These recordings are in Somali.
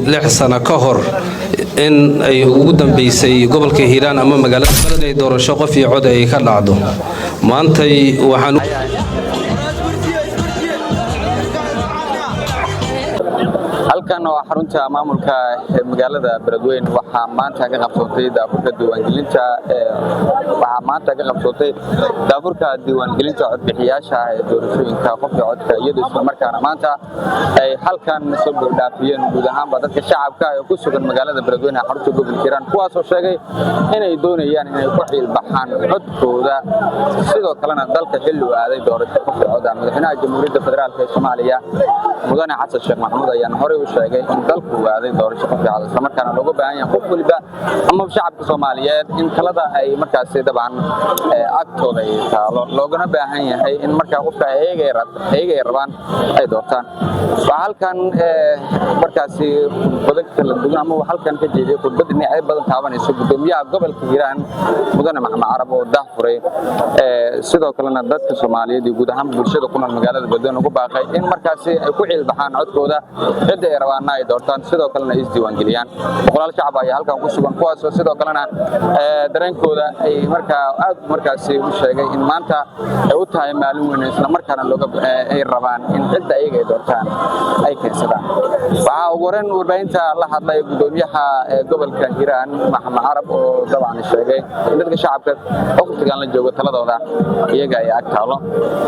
6 sano ka hor in ay ugu dambeysay gobolka Hiiraan ama magaalada Baled ay doorasho qof iyo cod ay ka dhacdo. Maantay waxaan Halkan oo xarunta maamulka ee magaalada Beledweyne waxaa maanta ka qabsoontay daafurka diiwaangelinta, waxaa maanta ka qabsootay daafurka diiwaangelinta codbixiyaasha ee doorashooyinka qofka codka, iyadoo isla markaana maanta ay halkan soo buuxdhaafiyeen guud ahaanba dadka shacabka ee ku sugan magaalada Beledweyne ee xarunta gobolka Hiiraan, kuwaasoo sheegay inay doonayaan inay ku ciilbaxaan codkooda. Sidoo kalena dalka xilli uu aaday doorasho qofka cod ah, Madaxweynaha Jamhuuriyadda Federaalka ee Soomaaliya, Mudane Xasan Sheekh Maxamuud, ayaan horey u sheegay in dalku uu aaday doorasho qofka cod, isla markaana looga baahan yahay qof waliba ama shacabka Soomaaliyeed in talada ay markaasi dabcan agtooda ay taalo, loogana baahan yahay in markaa qofka ayaga ay rabaan ay doortaan. Waxaa halkan markaasi khudbado kala duwan ama halkan ka jeediyey khudbad dhinacyo badan taabanayso gudoomiyaha gobolka Hiiraan, Mudane Maxamed Carab, oo daahfuray, sidoo kalena dadka Soomaaliyeed iyo guud ahaan bulshada ku nool magaalada Beledweyne ugu baaqay in markaasi ay ku ciilbaxaan codkooda, cidda ay rabaanna ay doortaan, sidoo kalena ay isdiiwaangeliyaan. Boqolaal shacab ayaa halkan ku sugan, kuwaasoo sidoo kalena dareenkooda ay markaa aad markaasi u sheegay in maanta ay u tahay maalin weyn, isla markaana looga ay rabaan in cidda ayaga ay doortaan ay keensadaan. Waxaa ugu horreyn warbaahinta la hadlay gudoomiyaha gobolka Hiiraan, Maxamed Carab, oo dabcan sheegay in dadka shacabka waqtigan la joogo taladooda iyaga ay ag taalo.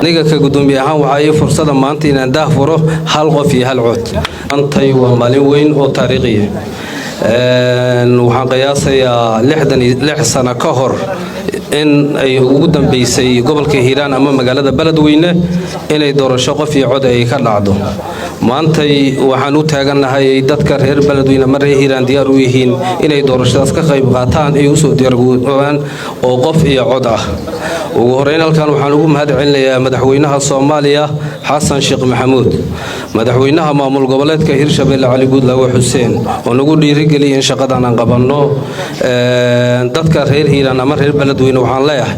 Aniga ka gudoomiye ahaan waxaa ii fursada maanta inaan daahfuro hal qof iyo hal cod. Maantay waa maalin weyn oo taariikhiya. Waxaan qiyaasayaa 66 sano ka hor in ay ugu dambeysay gobolka Hiiraan ama magaalada Beledweyne inay doorasho qof iyo cod ay ka dhacdo. Maantay waxaan u taagannahay dadka reer Beledweyne ama reer Hiiraan diyaar u yihiin inay doorashadaas ka qayb qaataan, ay usoo diyaargaroobaan oo qof iyo cod ah. Ugu horeyn, halkan waxaan ugu mahad celinayaa Madaxweynaha Soomaaliya, Xasan Sheekh Maxamuud, Madaxweynaha maamul goboleedka Hirshabelle, Cali Guudlaawe Xuseen, oo nagu dhiirigeliyay in shaqadan aan qabanno. Dadka reer Hiiraan ama reer Beledweyne waxaan leeyahay,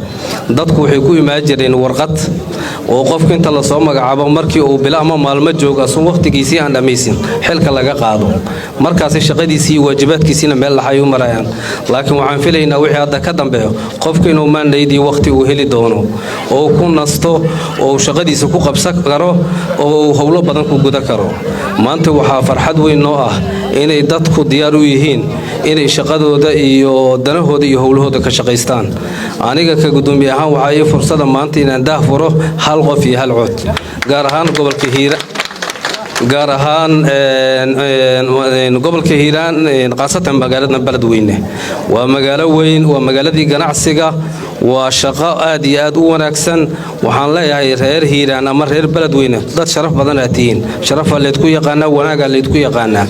dadku waxay ku imaan jireen warqad oo qofka inta lasoo magacaabo, markii uu bilo ama maalmo joogo, asun wakhtigiisii aan dhammaysin xilka laga qaado, markaasi shaqadiisii iyo waajibaadkiisiina meel laxay u marayaan. Laakiin waxaan filaynaa wixii hadda ka dambeeyo qofka inuu maandaydii wakhti uu heli doono oo ku nasto oo shaqadiisa ku qabsan karo oo uu howlo badan ku guda karo. Maanta waxaa farxad weyn noo ah inay dadku diyaar u yihiin inay shaqadooda iyo danahooda iyo howlahooda ka shaqaystaan. Aniga ka gudoomiye ahaan waxaa ii fursada maanta inaan daahfuro hal qof iyo hal cod, gaar ahaan gobolka Hiira, gaar ahaan gobolka Hiiraan, khaasatan magaalada Beledweyne. Waa magaalo weyn, waa magaaladii ganacsiga, waa shaqo aad iyo aad u wanaagsan. Waxaan leeyahay reer Hiiraan ama reer Beledweyne, dad sharaf badan aad tihiin, sharafaa laydku yaqaanaa, wanaagaa laydku yaqaanaa.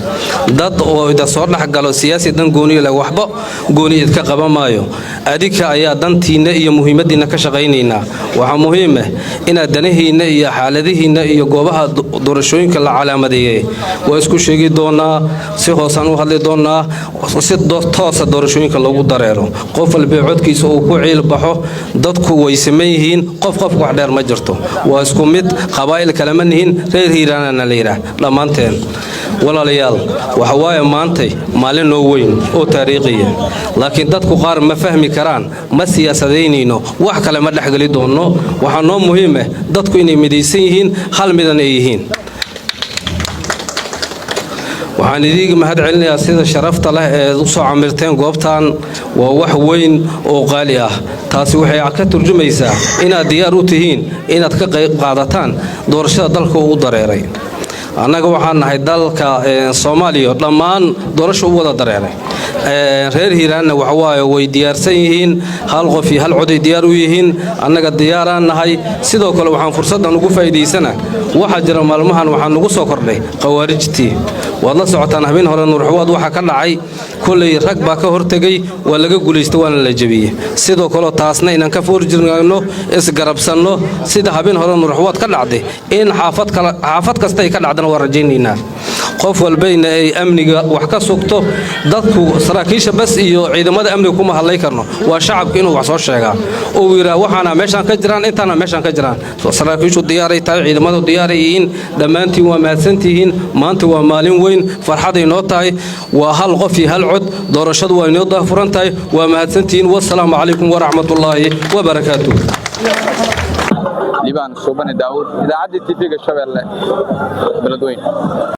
Dad oo ida soo dhex galo siyaasi dan gooniyo leh waxba gooni idka qaban maayo. Adika ayaa dantiinna iyo muhiimaddiinna ka shaqaynaynaa. Waxaa muhiim ah inaad danahiinna iyo xaaladihiinna iyo goobaha doorashooyinka la calaamadeeyey waa isku sheegi doonaa, si hoosaan u hadli doonaa, si toosa doorashooyinka loogu dareero, qof walba codkiisa uu ku ciil baxo. Dadku way siman yihiin, qof qof wax dheer ma jirto, waa isku mid, qabaa'il kalema nihin, reer Hiiraanana la yidhaah dhammaanteen. Walaalayaal, waxa waaye maantay maalin noo weyn oo taariikhiya, laakiin dadku qaar ma fahmi karaan. Ma siyaasadaynayno, wax kale ma dhexgeli doonno. Waxaa noo muhiim ah dadku inay midaysan yihiin, hal midan ay yihiin. Waxaan idiinga mahad celinayaa sida sharafta leh ee u soo camirteen goobtan. Waa wax weyn oo qaali ah. Taasi waxay ka turjumaysaa inaad diyaar u tihiin inaad ka qayb qaadataan doorashada dalka uu dareeray. Annaga waxaan nahay dalka Soomaaliya dhammaan doorasha u wada dareeray. Reer Hiiraanna waxawaaye way diyaarsan yihiin, hal qof iyo hal coday diyaar u yihiin. Annaga diyaaraan nahay. Sidoo kale waxaan fursaddan ugu faa'iidaysana, waxaa jira maalmahan waxaa nugu soo kordhay khawaarijtii. Waad la socotaan habeen hore Nuurxawaad waxa ka dhacay. Kolley rag baa ka hortegay, waa laga guulaysta, waana la jebiyey. Sidoo kaleo taasna inaan ka foorjirnaano, isgarabsanno, sida habeen hore Nuurxawaad ka dhacday in xaafad kasta ay ka dhacdana waa rajaynaynaa. Qof walbayna ay amniga wax ka sugto. Dadku saraakiisha bas iyo ciidamada amniga kuma hadlay karno, waa shacabka inuu wax soo sheegaa oo yidhaa waxaana meeshaan ka jiraan, intaana meeshaan ka jiraan. Saraakiishu diyaaray tahay, ciidamadu diyaaray yihiin. Dhammaantiin waa mahadsantihiin. Maanta waa maalin weyn, farxaday noo tahay. Waa hal qof iyo hal cod, doorashadu waa inoo daahfuran tahay. Waa mahadsantihiin. Wasalaamu calaykum waraxmatullaahi wabarakaatu. Liibaan Suubane Daawud, idaacadda TV-ga Shabeelle, Beledweyne.